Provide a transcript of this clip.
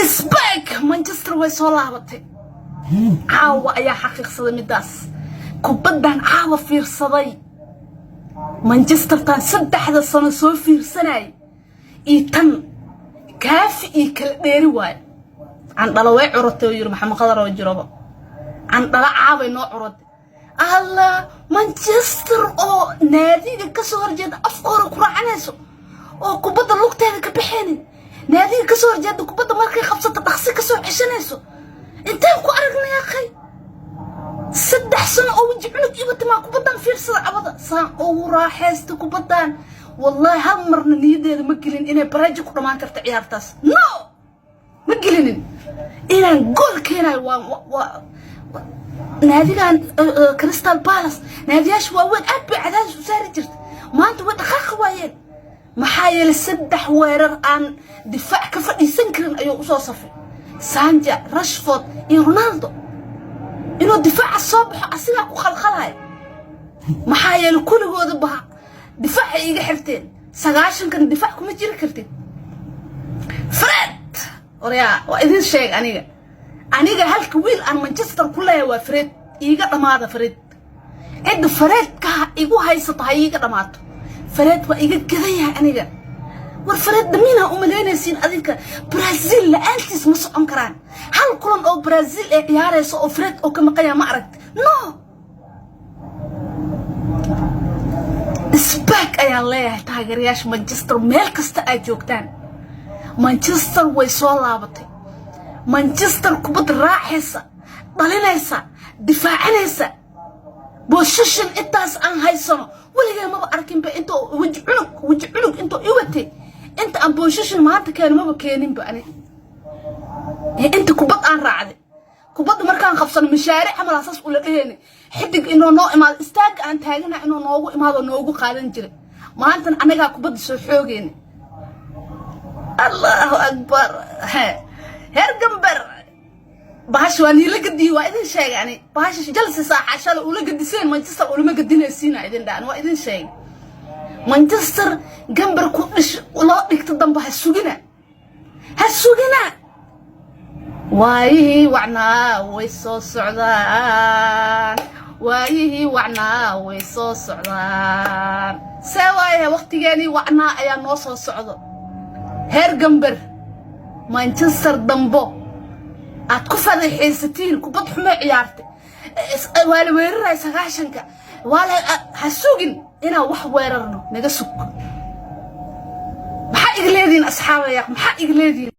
Is back. Manchester way soo laabatay. Caawa ayaa xaqiiqsaday midaas. Kubaddan caawa fiirsaday, Manchestertan 3da sano soo fiirsanayay iyo tan kaafi iyo kala dheeri waayo. Candhala way curatay oo yiri Maxamed Qadar oo jiroba candhala caaway noo curatay. Allah, Manchester oo naadiga kasoo horjeeda afka hore ku raacanayso oo kubadda lugteeda ka baxaynin, naadiga kasoo horjeeda kubadda markay qabsato dhaqsi kasoo ceshanayso, inteen ku aragnay akhay? 3 sano oo weji cunug iba timaa kubaddan fiirsada cabada saan ugu raaxaysta kubaddan. Wallahi hal marna niyadeeda ma gelin inay bareejo ku dhammaan karta ciyaartaas. No, ma gelinin inaan gool keenayo. Waa naadigan Crystal Palace, naadiyaasha waaweyn aad bay cadaadis u saari jirta. Maanta way dhaqaaqi waayeen, maxaa yeelay saddex weerar aan difaac ka fadhiisan karin ayuu usoo safay, Sancho, Rashford iyo Ronaldo. Inuu difaaca soo baxo asigaa ku khalkhalaya, maxaa yeelay kuligooda ba difaacay iiga xirteen. 90-kan difaac kuma jiri kartid. Fred oryaa, waa idin sheeg, aniga halka wiil aan Manchester ku leeyahay waa Fred. Iiga dhammaada Fred. Cidda Fredka igu haysato ha iiga dhammaato. Fred waa iga gadan yahay aniga. War Fred dhamiinaa u malaynaysiin adinka? Brazil la-aantiis ma socon karaan. Hal kulan oo Brazil ee ciyaaraysa oo Fred oo ka maqanya ma aragti? No, is back ayaan leeyahay taageerayaasha Manchester meel kasta aad joogtaan. Manchester way soo laabatay. Manchester kubad raacaysa, dhalinaysa, difaacanaysa, possession intaas aan haysano weligay maba arkinba. Inta weji cunug, weji cunug intuu i watay, inta aan possession maanta keeno maba keeninba ani. Inta kubad aan raacday, kubadda markaan qabsano mashaariic camal asaas ula dheheyni, xidig inuu noo imaado, istaaga aan taagana inuu noogu imaado noogu qaadan jiray. Maantan anagaa kubadda soo xoogeyna. Allahu akbar! Heer gambar, bahasha waa niila gadiye. Waa idin sheegay ani, bahasha Chelsea saaxa shalay ula gadiseen, Manchester ulama gadinaysiina idin dhaan. Waa idin sheegay, Manchester gambar ku dhish loo dhigto damba ha sugina, ha sugina. Waayihii wacnaa way soo socdaan, waayihii wacnaa way soo socdaan. See waayahay, waqtigeenii wacnaa ayaa noo soo socdo. Heer gambar, Manchester dambo aad ku fadaxaysatiin kubad xumee ciyaartay, waa la weeraraya 90-ka, waa la ha sugin inaan wax weerarno. Naga sug. Maxaa iga leedihiin, asxaabaya? Maxaa iga leedihiin?